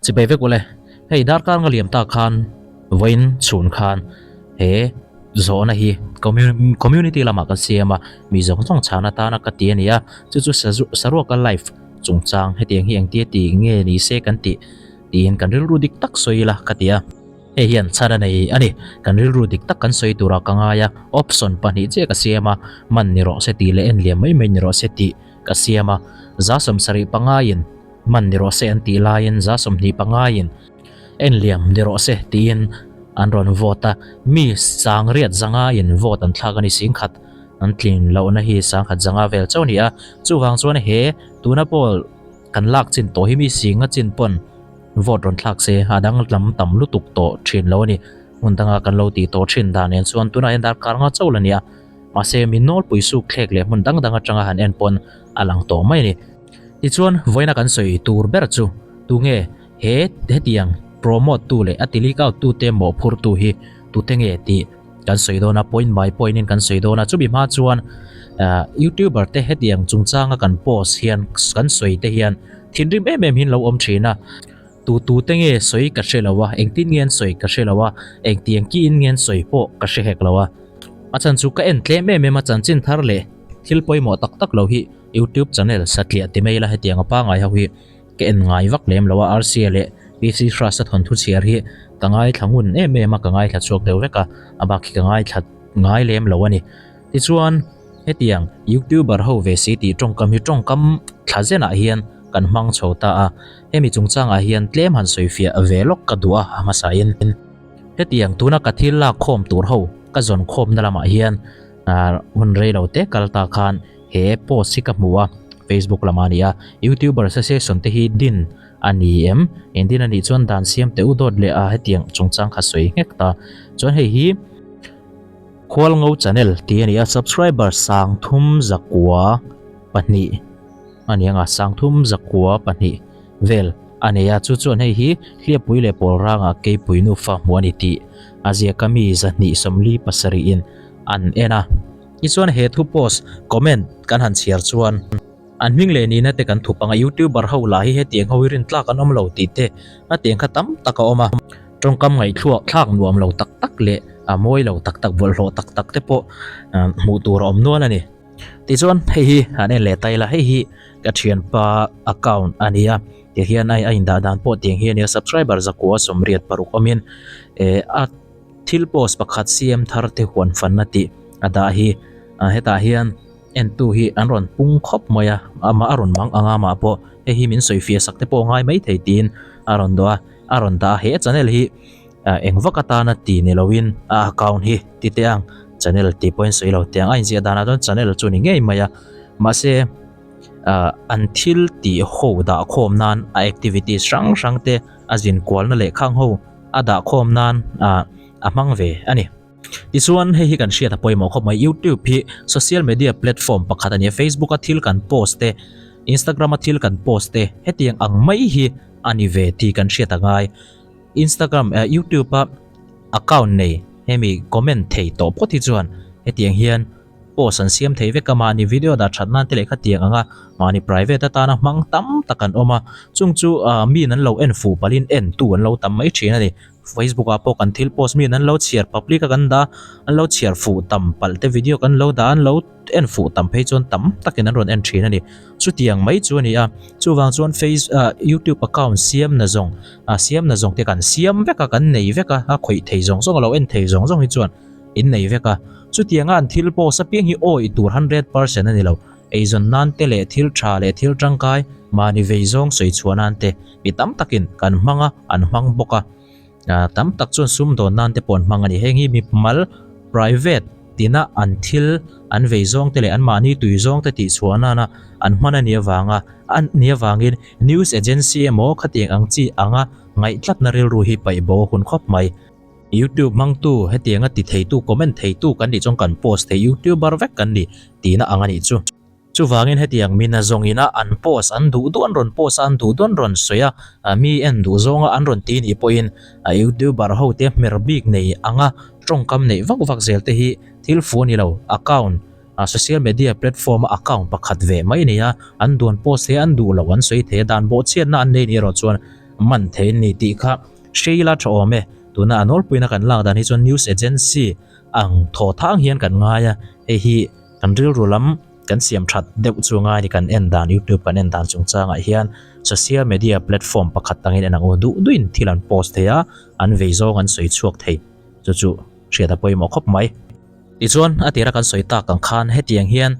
Chibai vek ule, hei darkar nga liam tak khan vawiin chhun khan he zawhna hi community lamah kan siam a, mi zawng zawng chhan atana ka ti a ni a, chu chu saruaka life chungchang hetiang hi engtia ti nge ni se kan tih tiin kan rilru dik tak sawi ila ka ti a. Hei hian chhan a nei a ni, kan rilru dik tak kan sawi turah ka ngai a, option pahnih chiah ka siam a, man ni rawh se tih leh en liam mai mai ni rawh se tih ka siam a, 75 in Man ni rawh se an tih laiin 25 in en liam ni rawh se tiin an rawn vote a, mi sangriat zanga in vote an thlak a ni singkhat an tlin lohna hi sangkhat zanga vel chauh a ni a, chuvang chuan he tuna poll kan lak chin tawh hi mi singa chin pawn vote rawn thlak se a dang lam tam lutuk tawh thin lo a ni, hmun danga kan lo tih tawh thin dan nen chuan tunah hian darkar nga chauh la ni a, mahse mi nawlpui suk thlek leh hmun dang dang atanga han en pawn a lang tawh mai a ni. Tichuan, vawiina kan sawi tur ber chu tunge he hetiang promote tu leh a ti leak out tute mawhphurtu hi tute nge tih kan sawi dawn a, point by point in kan sawi dawn a. Chumi hma chuan youtuber te hetiang chungchanga kan post hian kan sawi te hian thinrim em em hi an lo awm thin a. Tu tu te nge sawi ka hre lo a, engtin nge an sawi ka hre lo a, engtiang kiin nge an sawi pawh ka hre hek lo a. A chhan chu ka en tlem em em a, chanchin thar leh thil pawimawh tak tak lo hi YouTube channel satliah ti mai ila hetiang a pangai ho hi ka en ngai vak lem lo a, Rca leh PC Hras a thawnthu chhiar hi ka ngaithla ngun em em a, ka ngaithla chhuak deuh vek a, a bak hi ka ngaithla ngai lem lo a ni. Tichuan hetiang YouTuber ho ve si tih tawngkam hi tawngkam thla zenah hian kan hmang chho ta a, hemi chungchangah hian tlem han sawifiah ve lawk ka duh a hmasain. Hetiang tuna ka thil lak khawm tur ho ka zawn khawmna lamah hian hun rei lo te kal ta khan he post hi ka hmu a, Facebook lamah a ni a, YouTuber association te hi din a ni em? Eng din a nih chuan dan siam teh u dawt leh a hetiang chungchang kha sawi nghek ta. Chuan hei hi Khualngo channel tih a ni a, subscriber 3,200 a ni ang a, 3,200 vel a nei a, chu chuan hei hi Hliappui leh Pawlranga Keipui nufa hmuh a ni tih a ziak a mi 247 in an en a. Tichuan he thu post comment kan han chhiar chuan an hming leh nihna te kan thup ang a, youtuber ho lah hi hetiang ho hi rintlak an awm lo tih te a tiang kha tam tak a awm a, tawngkam ngaihthluak thlak nuam lo tak tak leh a mawi lo tak tak bawlhhlawh tak tak te pawh hmuh tur a awm nual a ni. Tichuan hei hi han en leh ta ila hei hi ka thianpa account a ni a, tihian a indah dan pawh tiang hi a ni a, subscriber 186 awmin eh a. Thil post pakhat CM thar te huan fanna tih a dah hi hetah hian entu hi an rawn pung khawp mai a, amah a rawn mang ang a amah pawh hei hi min sawi fiah sak te pawh a ngai mai thei tiin a rawn dawh a, a rawn dah a he channel hi eng vak atana ti ni loin a account hi ti teh ang channel tih pawhin sawi lo teh ang a inziah danah chuan channel chu ni ngei mai a mahse an thil tih ho dah khawm nan a activities hrang hrang te a zin kualna leh khang ho. a dah khawm nan ah a hmang ve a ni. Tichuan hei hi kan hriat a pawimawh khawp mai YouTube hi social media platform pakhat a ni a, Facebook a thil kan post te, Instagram a thil kan post te hetiang ang mai hi a ni ve tih kan hriat a ngai. Instagram eh YouTube a account nei hemi comment thei tawh phawt hi chuan hetiang hian post an siam thei vek a, mahni video dah that nan te leh khatiang anga mahni private atana hmang tam tak an awm a, chung chu ah miin an lo en fuh palhin en tu an lo tam mai thin a ni. Facebook ah pawh kan thil post miin an lo chhiar public a kan dah an lo chhiar fuh tam palh te video kan lo dah an lo en fuh tam phei chuan tam takin an rawn en thin a ni. Chutiang mai chu a ni a, chuvang chuan face ah youtube account siam na zawng ah siam na zawng te kan siam vek a kan nei vek a, a khawih thei zawng zawng a lo en thei zawng zawng hi chuan in nei vek a, chutianga an thil post apiang hi awi tur 100% a ni lo, eizawn nan te leh thil tha leh thil tangkai mahni vei zawng sawi chhuah nan te mi tam takin kan hmang a, an hmang bawk a, tam tak chuan sumdawn nan te pawh an hmang a ni, heng hi mi mal private tina an thil an vei zawng te leh an mahni tui zawng te tih chhuah nana an hman a nih avanga a nih avangin news agency emaw khatiang ang chi anga ngaihtlatna rilru hi paih bo a hun khawp mai. YouTube hmangtu hetianga ti theitu comment theitu kan nih chuan kan post thei youtuber vek kan ni tihna ang a nih chu. Chuvangin hetiang mina zawngina an post an duh duh an rawn post a an duh duh an rawn sawi a mi en duh zawnga an rawn ti nih pawhin a youtuber ho te hmer bik nei anga tawngkam neih vak vak zel te hi thil fu a ni lo account a social media platform a account pakhat ve mai a ni a an duan post thei a an duh loh an sawi thei a dan bawhchhiatna an nei nih erawh chuan. man thei an ni tih kha hreila tha awm e. Tuna a nawlpuina kan lak dan hi chuan news agency ang thaw thang hian kan ngai a, hei hi kan rilru lam kan siam that deuh chu ngai ni kan en dan youtube kan en dan chungchangah hian social media platform pakhat tangin en ang u duh duhin thil an post thei a, an vei zawng an sawi chhuak thei chu chu hriat a pawimawh khawp mai. Tichuan a tira kan sawi tak ang khan hetiang hian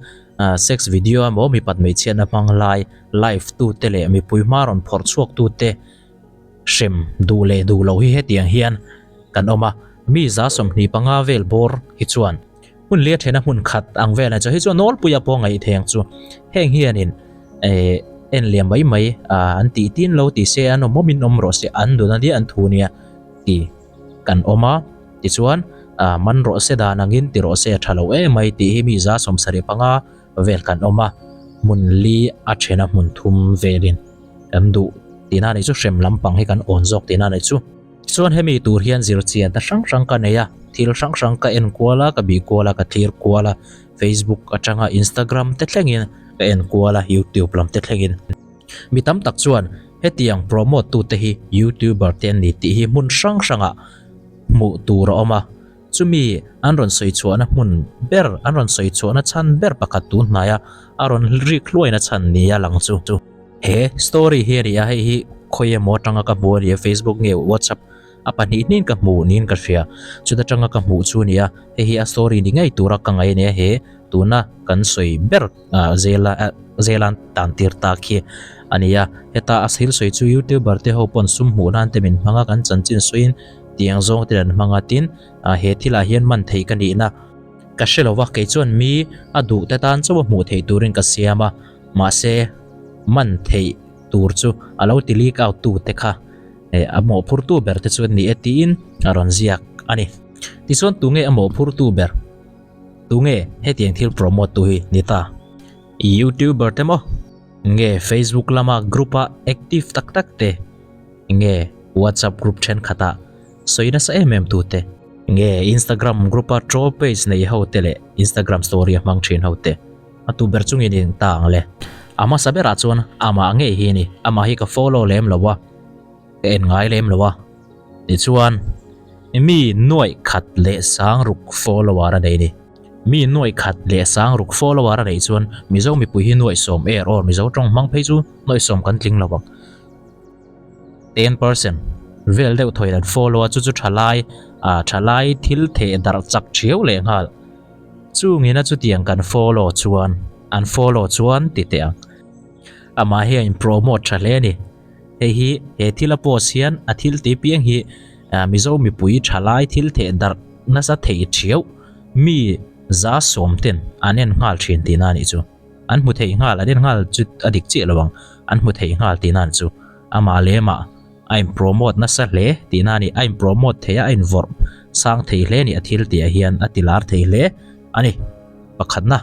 sex video emaw mipat hmeichhiatna hmang lai live tute leh mipui hma rawn phawrh chhuak tute hrem duh leh duh loh hi hetiang hian kan awm a, mi 25 vel bawr hi chuan hmun lia thena hmun khat ang vel a ni chu, hei chu a nawlpuia pawh ngaih thei ang chu, heng hianin eh en liam mai mai an tih tin lo ti se an awm awmin awm rawh se an dun a nia an thu nia ti kan awm a, tichuan man rawh se dan angin ti rawh se a tha lo em mai tih hi mi 75 vel kan awm a, hmun li a thena hmun thum velin kan duh tihna a nih chu hrem lampang hi kan awn zawk tihna a nih chu. Chuan hemi tur hian zirchian ta hrang hrang ka nei a, thil hrang hrang ka en kual a, ka bih kual a, ka thlir kual a, Facebook atanga Instagram te thlengin ka en kual a, YouTube lam te thlengin. Mi tam tak chuan hetiang promote tute hi YouTuber te an ni tih hi hmun hrang hrangah hmuh tur a awm a, chumi an rawn sawi chhuahna hmun ber, an rawn sawi chhuahna chhan ber pakhat tun hnaia a rawn rik hluaina chhan nia lang chu. He story hi a ni a, hei hi khawi emaw atanga ka hmu a ni a, Facebook nge WhatsApp a pahnih hnin ka hmu niin ka hria, chuta tanga ka hmuh chu a ni a, hei hi a story ni ngei tura ka ngaih a ni a, he tuna kan sawi ber ah zela ah zelan tan tir tak hi a ni a, heta a thil sawi chu youtuber te ho pawn sum hmuh nan te min hmang a, kan chanchin sawiin tiang zawng te an hmang a, tin ah he thilah hian man theih ka nihna ka hre lo va, kei chuan mi a duh te tan chauh a hmuh theih turin ka siam a. Mahse, man theih tur chu a lo ti leak out tu te kha eh a mawhphurtu ber te chu an ni e tiin a rawn ziak a ni. Tichuan tunge a mawhphurtu ber? Tunge hetiang thil promote tu hi ni ta? YouTuber te maw? Nge Facebook lama group a active tak tak te? Nge WhatsApp group thenkhat ah sawi nasa em em tu te? Nge Instagram group a troll page nei ho te leh Instagram story a hmang thin ho te? A tu ber chungin in ta ang le. A hmasa berah chuan amah ngei hi a ni. Amah hi ka follow lem lo a, ka en ngai lem lo a. Tichuan, mi nuaih khat leh sang ruk follower a nei a ni. Mi nuaih khat leh sang ruk follower a neih chuan Mizo mipui hi nuaih sawm er aw, Mizo tawng hmang phei chu nuaih sawm kan tling lo ang. 10% vel deuh thawiin an follow a, chu chu thalai, ah thalai thil theh darh chak thiau leh nghal. Chungina chutiang kan follow chuan an follow chuan ti teh ang. Amah hi a in promote tha hle a ni. Hei hi he thil a post hian a thil tih piang hi Mizo mipui tha lai thil theh darh nasa thei thiau mi 70% ten an en nghal thin tihna a nih chu. An hmu thei nghal an en nghal chu a dik chiah lo ang an hmu thei nghal tihna a nih chu. Amah lemah. A in promote nasa hle tihna a ni, a in promote thei a, a in vawrh sang thei hle a ni, a thil tih ah hian a ti lar thei hle a ni. Pakhatna.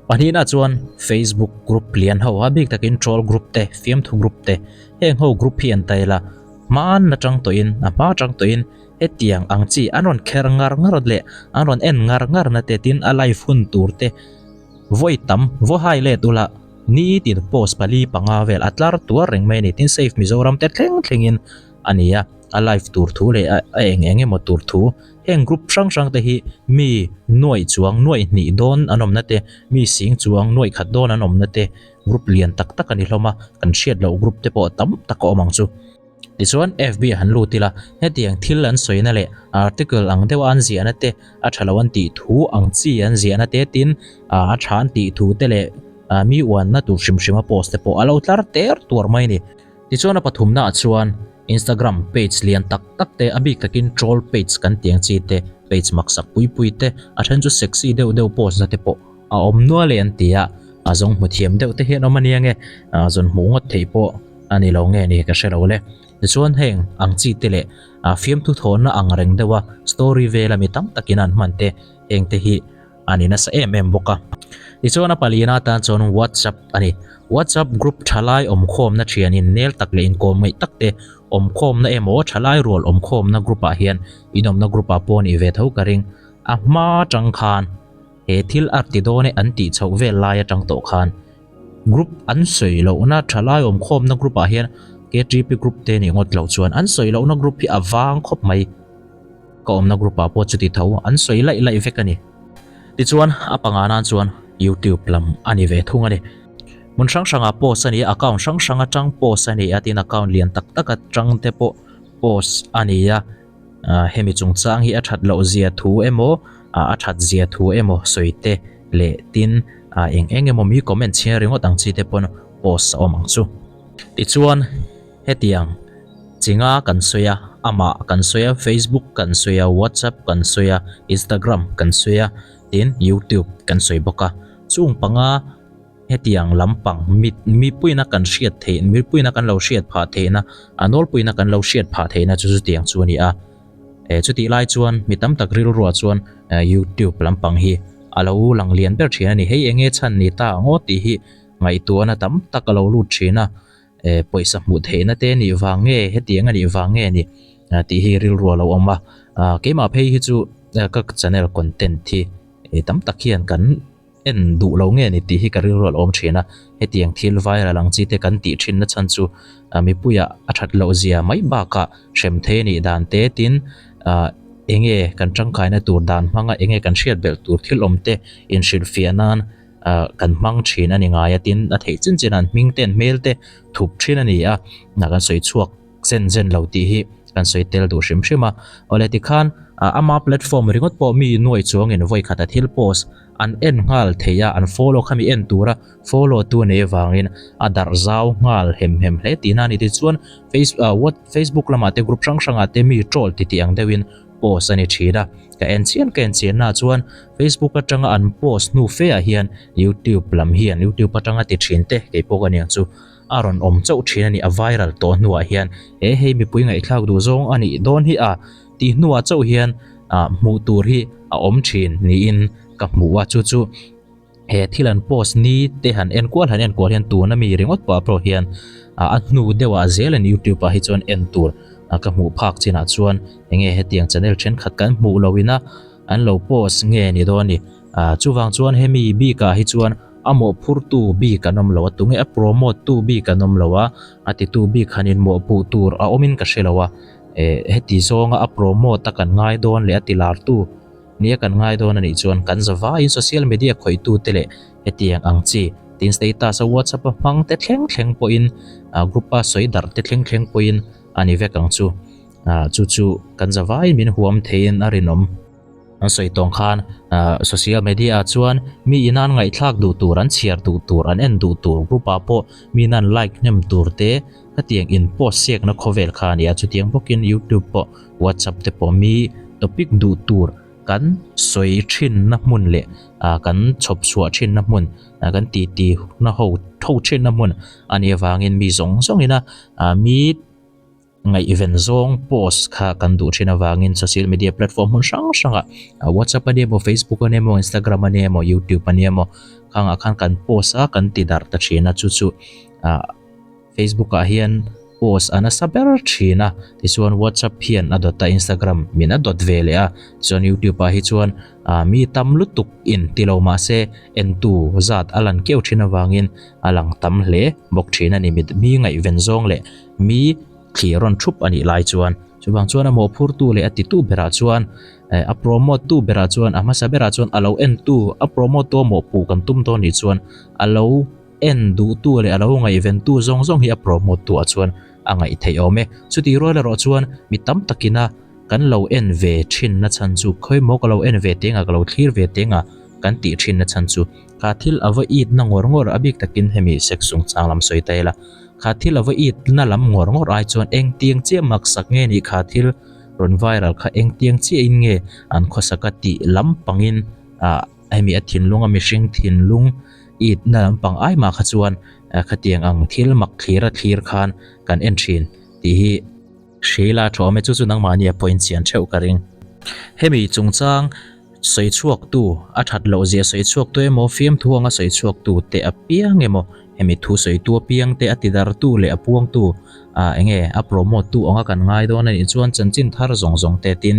Pahnihna chuan Facebook group lian ho a bik takin troll group te, fiamthu group te, heng ho group hi an tail a, hmaan atang tawhin, a hma atang tawhin hetiang ang chi an rawn kher ngar ngar leh an rawn en ngar ngar na te tin a live hun tur te vawi tam vaw hai let ula Ni tin post pali panga vel a tlar tuar reng mai a ni. Tin Save Mizoram te thleng thlengin a ni a, a live tur thu leh a eng eng emaw tur thu. Heng group hrang hrang te hi mi nuaih chuang nuaih hnih dawn an awmna te, mi sing chuang nuaih khat dawn an awmna te group lian tak tak a ni hlawm a, kan hriat loh group te pawh tam tak a awm ang chu. Tichuan, FB ah han lut ila, hetiang thil an sawina leh article ang deuha an ziahna te, a tha lo an tih thu ang chi an ziahna te tin a tha an tih thu te leh mi uanna tur hrim hrima post te pawh a lo tlar ter tuar mai a ni. Tichuan a pathumna ah chuan Instagram page lian tak tak te, a bik takin troll page kan tih ang chi te, page maksak pui pui te, a then chu sexy deuh deuh post na te pawh a awm nual e an ti a, a zawng hmu thiam deuh te hian awm a nia nge, zawn hmuh ngawt theih pawh a ni lo nge ni ka hre lo le. Tichuan heng ang chi te leh fiamthu thawhna ang reng deuh a story vela mi tam takin an hman te heng te hi a ni nasa em em bawk a. Tichuan a palina atan chuan WhatsApp a ni. WhatsApp group thalai awmkhawmna thian innel tak leh inkawm ngaih tak te awmkhawmna emaw thalai rual awmkhawmna group ah hian inawmna group ah pawh a nih ve tho ka ring. A hma atang khan he thil a ti dawn e an tih chhoh vel lai atang tawh khan group an sawi lohna thalai awmkhawmna group ah hian KTP group te nih ngawt loh chuan an sawi lohna group hi a vang khawp mai. Ka awmna group ah pawh chuti tho an sawi laih laih vek a ni. Tichuan a panga nan chuan YouTube lam a ni ve thung a ni. Hmun hrang hrangah post a ni a, account hrang hrang atang post a ni a, tin account lian tak tak atang te pawh post a ni a. Hemi chungchang hi a that loh zia thu emaw a that zia thu emaw sawi te leh tin eng eng emaw mi comment chhiar ringawt ang chi te pawn post a awm ang chu. Tichuan hetiang chinga kan sawi a, amah kan sawi a, Facebook kan sawi a, WhatsApp kan sawi a, Instagram kan sawi a tin YouTube kan sawi bawk a. Chung panga Hetiang lampang mit mipuina kan hriat theih, mipuina kan lo hriat phah theihna, a nawlpuina kan lo hriat phah theihna chu chutiang chu a ni a. E, chutih lai chuan mi tam tak rilruah chuan YouTube lampang hi a lo lang lian ber thin a ni. Hei enge chhan ni ta ang aw tih hi ngaihtuahna tam tak a lo lut thin a. E, pawisa hmuh theihna te nih vang nge, hetiang a nih vang nge ni tih hi rilruah a lo awm a. Keimah phei hi chu ka channel content hi tam tak hian kan En duh lo nge ni tih hi ka rilru a lo awm thin a, hetiang thil viral ang chi te kan tih thin na chhan chu mipuia a that loh zia mai bakah hrem thei a nih dan te tin enge kan tangkaina tur dan hmanga enge kan hriat belh tur thil awm te inhrilhfiah nan kan hmang thin a ni ngai a tin a theih chin chin an hming te an hmel te thup thin a ni a, kan sawi chhuak zen zen lo tih hi kan sawi tel duh hrim hrim a. Awle tikhan ama platform ringawt pawh mi nuai chuangin vawi khat a thil post an en nghal thei a, an follow kha mi en tura follow tu nei avangin a darh zau nghal hem hem hle tihna a ni. Tichuan face ah what Facebook lamah te group hrang hrangah te mi troll ti tih ang deuhin post a ni thin a. Ka en chian ka en chiannaah chuan Facebook atanga an post hnu fe ah hian YouTube lam hian YouTube atanga ti thin te kei pawh ka niang chu a rawn awm chauh thin a ni. A viral tawh hnuah hian he hei mipui ngaihthlak duh zawng a nih dawn hi a tih hnuah chauh hian ah hmuh tur hi a awm thin niin ka hmu a chu chu he thil an post ni te han en kual han en kual hian tuna mi ringawt pawh pawh hian ah a hnu deuh ah zel an youtube ah hi chuan en tur ka hmuh phak chinah chuan enge hetiang channel thenkhat kan hmuh loh ina an lo post nge ni dawn a ni ah chuvang chuan hemi bik ah hi chuan a mawhphurtu bik an awm lo a tunge a promote tu bik an awm lo a a titu bik han in mawhpuh tur a awm in ka hre lo a. Eh, heti zawnga a promote a kan ngai dawn leh a tilartu nia kan ngai dawn a nih chuan kan zavaiin social media khawihtute leh hetiang ang chi tin status a WhatsApp a hmang te thleng thleng pawhin group a sawi darh te thleng thleng pawhin a ni vek ang chu. Ah, chu chu kan zavaiin min huam theiin a rinawm. An sawi tawng khan social media ah chuan mi in an ngaihthlak duh tur, an chhiar duh tur, an en duh tur group ah pawh mi in an like hnem tur te khatiang in post siakna khawvel kha a ni a, chutiang bawkin youtube pawh whatsapp te pawh mi topic duh tur kan sawi thinna hmun leh kan chhawp chhuah thinna hmun kan titi na ho tho thinna hmun a nih avangin mi zawng zawng ina mi Ngaihven zawng post kha kan duh thin avangin social media platform hmun hrang hrangah WhatsApp a ni emaw, Facebook a ni emaw, Instagram a ni emaw, YouTube a ni emaw khangah khan kan post a, kan ti darh ta thin a. Chu chu Facebook ah hian post a nasa ber thin a, tichuan WhatsApp hian a dawt a, Instagram min a dawt ve leh a, tichuan YouTube ah hi chuan mi tam lutuk in ti lo mah se entu zat a lan keuh thin avangin a lang tam hle bawk thin a ni. Mi ngaihven zawng leh Mi thlir rawn thup a nih lai chuan chuvang chuan a mawhphurtu leh a titu berah chuan eh a promote tu berah chuan a hmasa berah chuan a lo en tu a promote tu a mawhpuh kan tum dawn nih chuan a lo en duhtu leh a lo ngaihven tu zawng zawng hi a promote tu ah chuan a ngaih theih awm e. Chutih rual erawh chuan mi tam takin a kan lo en ve thin na chhan chu khawimaw ka lo en ve teng a ka lo thlir ve teng a kan tih thin na chhan chu kha thil a va it na ngawr ngawr a bik takin hemi sex chungchang lam sawi ta ila. Kha thil a va it na lam ngawr ngawr ai chuan engtiang chiah maksak nge nih kha thil rawn viral kha engtiang chiahin nge an khawsak a tih lampangin ah hemi a thinlung a mihring thinlung it na lampang ai mah kha chuan khatiang ang thil mak thlir a thlir khan kan en thin tih hi Hreila tha awm e chu chu nangmahni a pawhin chian theuh ka ring. Hemi chungchang sawi chhuaktu a that loh zia sawi chhuaktu emaw fiamthu anga sawi chhuaktu te apiang emaw hemi thu sawitu apiang te a tidartu leh a puangtu ah enge a promote tu anga kan ngai dawn a nih chuan chanchin thar zawng zawng te tin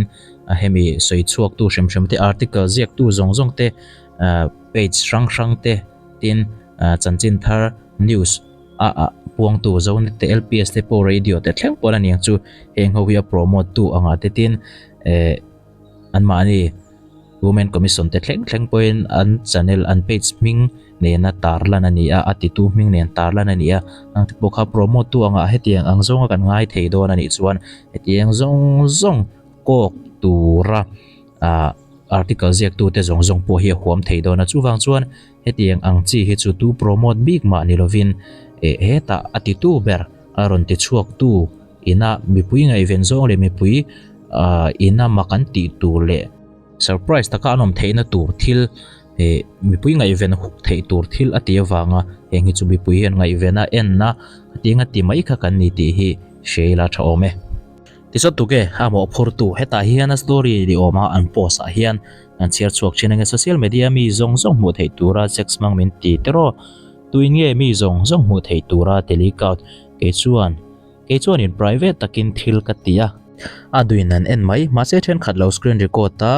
hemi sawi chhuaktu hrim hrim te article ziaktu zawng zawng te ah page hrang hrang te tin ah chanchin thar news. A a puangtu Zonet te LPS te pawh radio te thleng pawn a niang chu heng ho hi a promote tu angah te tin eh anmahni Women Commission te thleng thleng pawhin an channel an page hming nena tarlan a ni a, a titu hming nen tarlan a ni a, ang te pawh kha promote tu angah hetiang ang zawnga kan ngai thei dawn a nih chuan hetiang zawng zawng kawk tura ah article ziaktute zawng zawng pawh hi a huam thei dawn a, chuvang chuan hetiang ang chi hi chu tu promote bik mah ni lovin eh hetah a titu ber a rawn ti chhuak tu ina mipui ngaihven zawng leh mipui ah ina mak an tih tur leh surprise taka an awm theihna tur thil eh mipui ngaihven huk theih tur thil a ti avanga heng hi chu mipui hian ngaihven a en a hetiang a ti mai kha kan ni tih hi hria ila tha awm e. Tichuan tuke a mawhphurtu hetah hian a story ni awma an post ah hian an chhiar chhuak thin enge social media mi zawng zawng hmuh theih tura sex hmang min ti tiraw tuin nge mi zawng zawng hmuh theih tura ti leak out kei chuan kei chuanin private takin thil ka ti a. A duin an en mai mahse thenkhat lo screen record a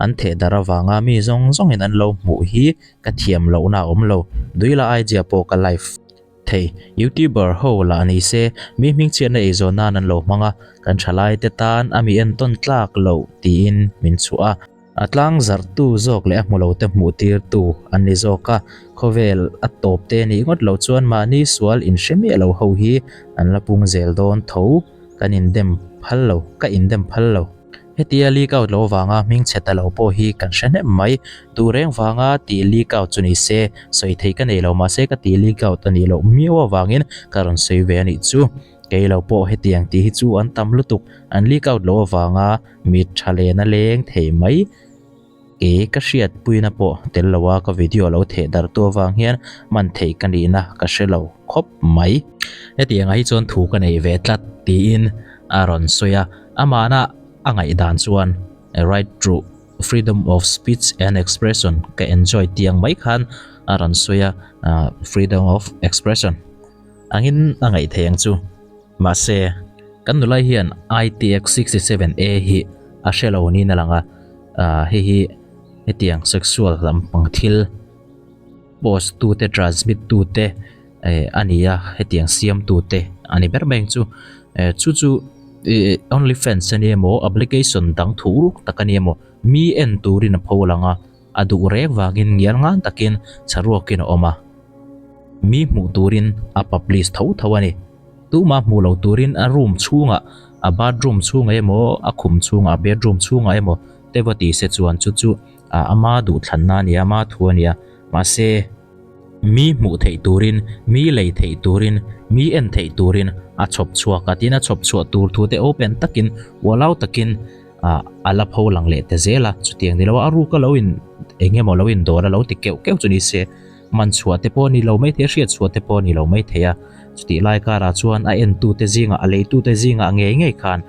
an theh darh avanga mi zawng zawngin an lo hmuh hi ka thiam lohna a awm lo Duila idea pawh ka live thei. Youtuber ho lah ni se, mi hmingchhiatna eizawn nan an lo hmang a, kan thalaite tan a mi entawn tlak loh tiin min chhuah a. A tlang zarhtu zawk leh a hmu lote hmuh tirtu an ni zawk a, khawvel a tawp te nih ngawt loh chuan mahni sual inhre miah lo ho hi an la pung zel dawn tho, kan indem phal lo, ka indem phal lo. Hetia leak out lo vanga hming chhe ta lo pawh hi kan hre hnem mai. Duh reng vanga tih leak out chu ni se, sawi theih ka nei lo mahse ka tih leak out a nih loh miau avangin ka rawn sawi ve a nih chu. Kei lo pawh hetiang tih hi chu an tam lutuk, an leak out loh avanga mit tha len a leng thei mai. Kei ka hriat puina pawh tel lo a ka video lo theh darh tu avang hian man theih ka nihna ka hre lo khawp mai. Hetiang ah hi chuan thu ka nei ve tlat tiin a rawn sawi a, amahna a ngaihdan chuan right to freedom of speech and expression ka enjoy tiang mai khan a rawn sawi a, freedom of expression angin a ngaih theih ang chu. Mahse, kan nulai hian ITX 67 A hi a hre lo niin a lang a, hei hi hetiang sexual lampang thil post tute, transmit tute a ni a, hetiang siam tute a ni ber mai ang chu. Chu chu OnlyFans a ni emaw, application dang thuruk tak a ni emaw, mi en turin a pho lang a, a duh reng vangin ngial ngan takin chharuakin a awm a, mi hmuh turin a publish tho tho a ni. Tumah hmuh lo turin a room chhungah, a bathroom chhungah emaw, a khum chhungah, a bedroom chhungah emaw te va ti se chuan chu chu ama duhthlanna a ni a, ama thu a ni a. Mahse, mi hmuh theih turin, mi lei theih turin, mi en theih turin a chhawp chhuak a, tin a chhawp chhuah tur thu te open takin, ualau takin a la pho lang leh ta zel a. Chutiang ni lo a, a ruka lo in eng emaw lo indawr a lo ti keuh keuh chu ni se. Man chhuah te pawh a ni lo mai thei a, hriat chhuah te pawh a ni lo mai thei a. Chutih lai karah chuan a entute zingah, a leitute zingah ngei ngei khan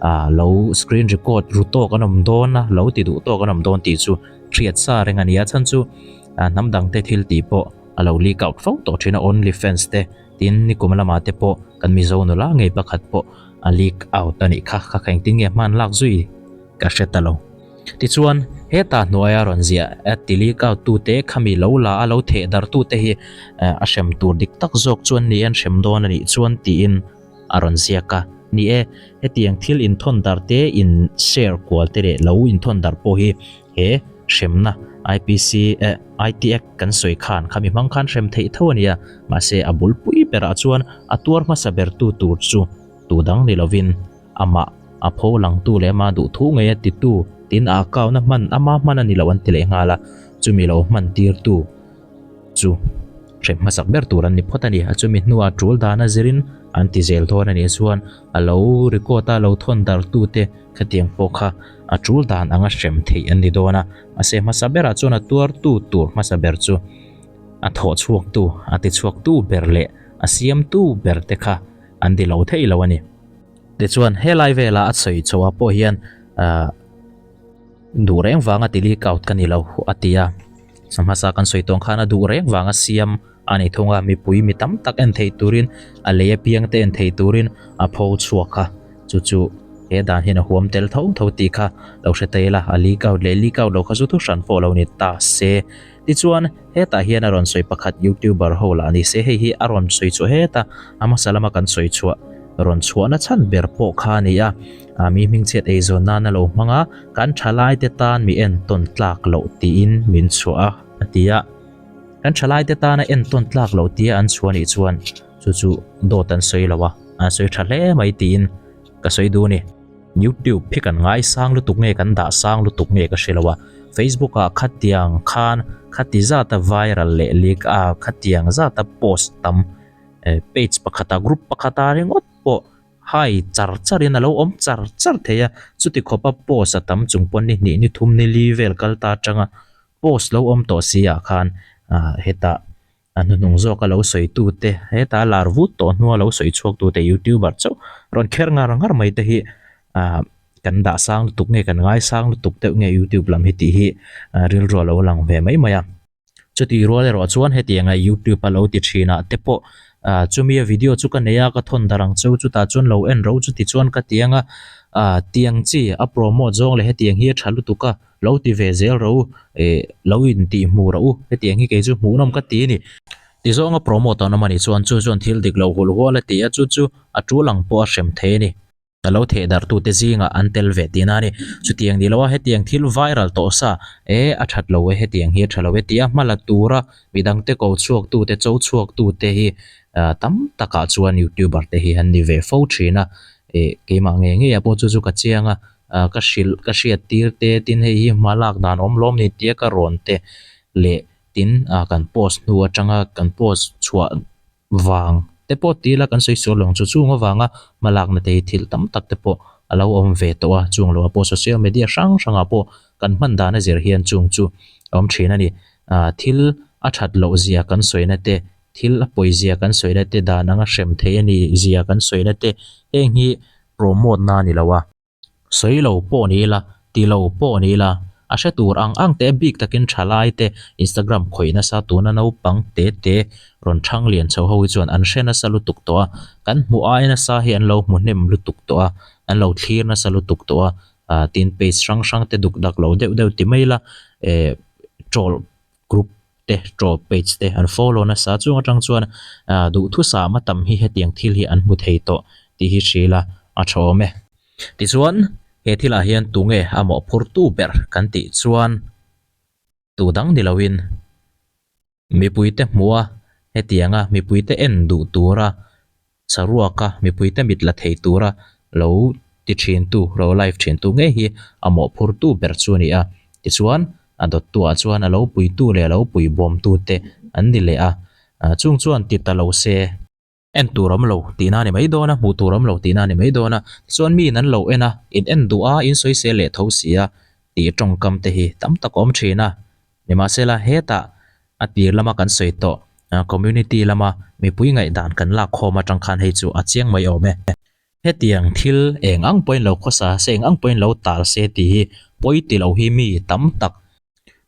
ah lo screen record ru tawk an awm dawn a, lo ti duh tawk an awm dawn tih chu hriat sa reng a ni a. Chhan chu ah hnam dangte thil tih pawh a lo leak out fo tawh thin a, only fans te tin nikum lamah te pawh kan Mizo nula ngei pakhat pawh a leak out a nih kha, kha kha engtin nge hman lak zui ka hre ta lo. Tichuan, heta hnuaia rawn ziah a ti leak out tute, khami lo la a lo theh dar tute hi a hrem tur dik tak zawk chuan ni e, an hrem dawn a nih chuan tiin a rawn ziak a. Ni e, hetiang thil inthawn dar te, in share kual te leh lo inthawn dar pawh hi he hremna IPC, IT Act kan sawi khan khami hmang khan hrem theih tho a nia, mahse a bulpui berah chuan a tuar hmasa bertu tur chu tu dang ni lovin Amah a pho langtu leh ama duhthu ngei a titu tin a account a hman ama hman a ni lo an ti leh nghal a, chumi lo hman tirtu chu hrem hmasak ber tur an ni phawt a ni. A chumi hnuah tul dan a zirin an ti zel dawn a nih chuan a lo record a lo thawn darhtute khatiang pawh kha a tul dan anga hrem theih an ni dawn a, mahse hmasa berah chuan a tuartu tur hmasa ber chu a thawh chhuaktu a tichhuaktu ber leh a siamtu ber te kha an ti lo thei lo a ni. Tichuan helai vela a sawi chho ah pawh hian ahh duh reng vanga ti leak out ka ni lo a ti a, hmasa kan sawi tawng khan a duh reng vanga siam a ni thung a, mipui mi tam tak en theih turin a lei apiang te en theih turin a pho chhuak a, chu chu he dan hian a huam tel tho tho tih kha lo hre ta ila, a leak out leh leak out lo kha chu thu hran pawh lo ni ta se. Tichuan, hetah hian a rawn sawi pakhat YouTuber ho lah ni se hei hi a rawn sawi chhuah heta a hmasa lama kan sawi chhuah rawn chhuahna chhan ber pawh kha a ni a. Mi hmingchhiat eizawn nan a lo hmang a, kan thalaite tan mi entawn tlak loh tiin min chhuah a, a ti a. Kan thalaite tana entawn tlak loh tia an chhuah nih chuan chu chu dawt an sawi lo a, an sawi tha hle mai tiin ka sawi duh a ni. YouTube hi kan ngaisang lutuk nge kan dah sang lutuk nge ka hre lo a, Facebook ah khatiang khan khati zata viral leh leak a khatiang zata post tam page pakhata group pakhata ringawt pawh hai char char in a lo awm char char thei a, chuti khawpa post a tam chung pawn ni hnih ni thum ni li vel kal ta atanga post lo awm tawh si ah khan ah hetah A hnuhnung zawka lo sawitute, heta lar vut tawh hnua lo sawi chhuaktute youtuber chauh rawn kher ngar ngar mai te hi ah kan dah sang lutuk nge kan ngai sang lutuk deuh nge youtube lam hi tih hi rilru a lo lang ve mai mai a. Chutih rual erawh chuan hetianga youtube a lo ti thin ah te pawh ah chumi a video chu ka nei a ka thawn darh ang cheu chutah chuan lo en ro chuti chuan ka ti anga ah tiang chi a promote zawng leh hetiang hi a tha lutuk a. Lo ti ve zel rawh u, eh lo in tih hmuh rawh u, hetiang hi kei chu hmuhnawm ka ti a ni. Ti zawnga promote an awm a nih chuan chu chuan thil dik lo hul hual a ti a, chu chu a tul ang pawh a hrem thei a ni. A lo theh darh tute zingah an tel ve tihna a ni. Chutiang ni loa hetiang thil viral tawh sa, eh a that lo e, hetiang hi a tha lo e tia hma la tura midangte ko chhuak tute, cho chhuak tute hi tam takah chuan youtuber te hi an ni ve fo thin a, eh keimah ngei ngeiah pawh chu chu ka chiang a, ah ka hrilh ka hriat tir te tin hei hi hma lak dan awm lawm ni tia ka rawn te leh tin ah kan post hnu atanga kan post chhuah vang te pawh ti ila kan sawi sual lo ang chu chung avanga hma lakna te hi thil tam tak te pawh a lo awm ve tawh a chung loah pawh social media hrang hrangah pawh kan hman dan a zir hian chung chu a awm thin a ni ah thil a that loh zia kan sawina te thil a pawi zia kan sawina te dan anga hrem thei a ni zia kan sawina te heng hi promote na a ni lo a. Sawi lo pawh ni ila, ti lo pawh ni ila, a hre tur ang ang te a bik takin thalai te Instagram khawih nasa tuna naupang te te rawn thang lian chho ho hi chuan an hre nasa lutuk tawh a, kan hmuh ai nasa hi an lo hmu hnem lutuk tawh a, an lo thlir nasa lutuk tawh a, ah tin page hrang hrang te duk dak lo deuh deuh ti mai ila eh troll group te troll page te an follow nasa chung atang chuan ah duhthusam a tam hi hetiang thil hi an hmu thei tawh tih hi hril a a tha awm e. Tichuan he thilah hian tunge a mawhphurtu ber kan tih chuan tu dang ni loin mipuite hmuha hetianga mipuite en duh tura Saruaka mipuite mit la thei tura lo ti thintu, lo live thintu ngei hi a mawhphurtu ber chu a ni a. Tichuan, a dawttuah chuan a lo puitu leh a lo puibawmtu te an ni leh a. Chung chuan ti ta lo se. En tur awm lo tihna a ni mai dawn a, hmuh tur awm lo tihna a ni mai dawn a. Tichuan miin an lo en a, in en duh a, in sawisel leh tho si a tih tawngkam te hi tam tak a awm thin a. Nimahsela, hetah a tir lama kan sawi tawh community lama mipui ngaihdan kan lak khawm atang khan hei chu a chiang mai awm e. Hetiang thil eng ang pawhin lo khawsa se, eng ang pawhin lo tal se tih hi pawi ti lo hi mi tam tak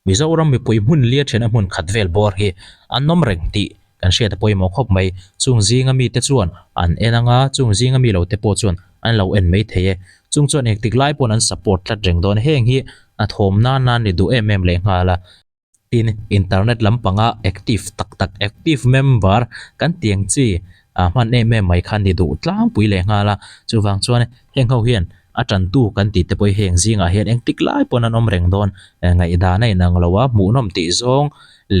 Mizoram mipui hmun lia thena hmun khat vel bawr hi an awm reng tih kan hriat a pawimawh khawp mai. Chung zinga mite chuan an en anga, chung zinga mi lote pawh chuan an lo en mai thei e. Chung chuan engtik lai pawn an support tlat reng dawn. Heng hi a thawm nan nan ni duh em em leh nghal a. Tin, internet lampanga active tak tak, active member kan tiang chi ah hman em em mai kha ni duh tlangpui leh nghal a. Chuvang chuan heng ho hian a tantu kan tih te pawh hi heng zingah hian engtik lai pawn an awm reng dawn. Ngaihdan a inang lo a, hmuhnawm tih zawng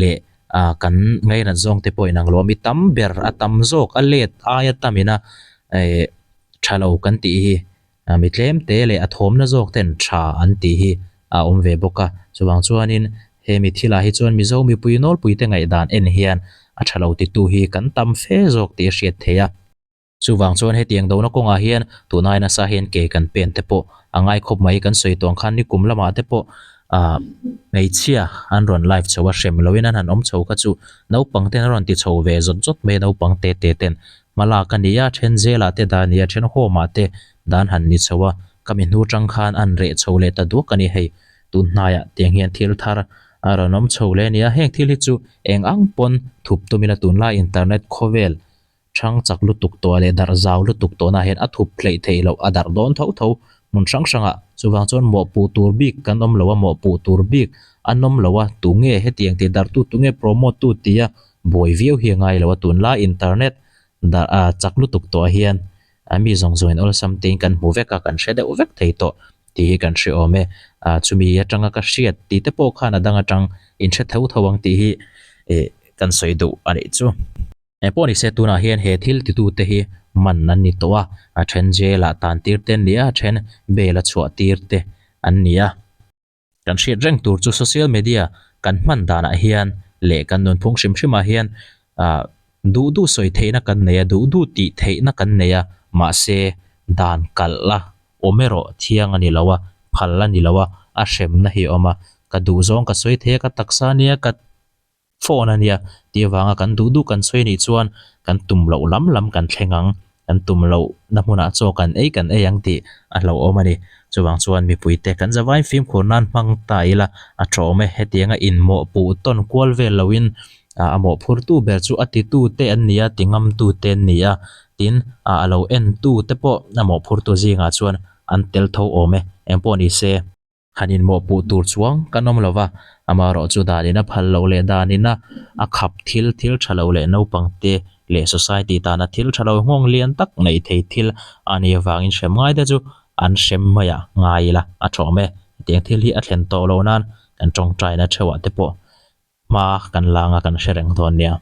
leh ah kan ngainat zawng te pawh inang lo a. Mi tam ber a tam zawk a let aia tamina eh tha lo kan tih hi Mi tlem te leh a thawmna zawk ten tha an tih hi a awm ve bawk a. Chuvang chuanin he mi thilah hi chuan Mizo mipui nawlpui te ngaihdan en hian a tha lo titu hi kan tam fe zawk tih a hriat theih a. Chuvang chuan hetiang dona kawngah hian tunai nasa hian ke kan pen te pawh a ngai khawp mai. Kan sawi tawng khan nikum lamah te pawh ah hmeichhia an rawn live chho a, hrem loin an han awm chho kha chu naupang ten a rawn ti chho ve zawt zawt mai a, naupang te te ten Hma lak a ni a, then zelah te dan ni a, then home ah te dan han ni chho a, ka mi hnu tang khan an reh chho leh ta duak a ni hei. Tun hnaiah tiang hian thil thar a rawn awm chho leh a ni a, heng thil hi chu eng ang pawn thup tumin a tunlai internet khawvel thang chak lutuk tawh leh darh zau lutuk tawhna hian a thup hleih theih loh a darh dawn tho tho. hmun hrang hrangah. Chuvang chuan mawhpuh tur bik kan awm lo a, mawhpuh tur bik an awm lo a, tunge hetiang tih darhtu tunge promote tu tia buai viau hi a ngai lo a, tunlai internet darh a chak lutuk tawh ah hian a mi zawng zawng in awlsam tein kan hmu vek a, kan hre deuh vek thei tawh tih hi kan hre awm e. Ah chumi atanga ka hriat tih te pawh khan a dang atang in hre tho tho ang tih hi eh kan sawi duh a nih chu. Eng pawh nise tunah hian he thil titute hi man an ni tawh a, a then jail ah tan tir te an ni a, a then bail a chhuah tir te an ni a. Kan hriat reng tur chu social media kan hman danah hian leh kan nunphung hrim hrimah hian ah duh duh sawi theihna kan nei a, duh duh tih theihna kan nei a, mahse dan kalh la awm erawh thiang a ni lo a, phal a ni lo a, a hremna hi a awm a, ka duhzawng ka sawi thei a, ka taksa nia ka. Phone a nia tih avanga kan duh duh kan sawi anih chuan kan tum loh lam lam kan thleng ang, kan tum loh na hmunah chaw kan ei kan ei ang tih a hlauhawm a ni. Chuvang chuan mipuite kan zavain fimkhur nan hmang ta ila a tawm e. Hetianga inmawhpuh tawn kual vel loin a mawhphurtu ber chu a titute an ni a, ti ngamtute an ni a, tin a lo entute pawh a mawhphurtu zingah chuan an tel tho awm e. Engpawh ni se. Han inmawhpuh tur chuang kan awm lo va, amaherawh chu danin a phal loh leh danin a a khap thil, thil tha lo leh naupangte leh society tana thil tha lo nghawng lian tak neih thei thil a nih avangin hrem ngai te chu an hrem maiah ngai ila a thawm e. Hetiang thil hi a thlen tawh loh nan kan tawngtaina theuhah te pawh hma kan lang a kan hre reng dawn nia.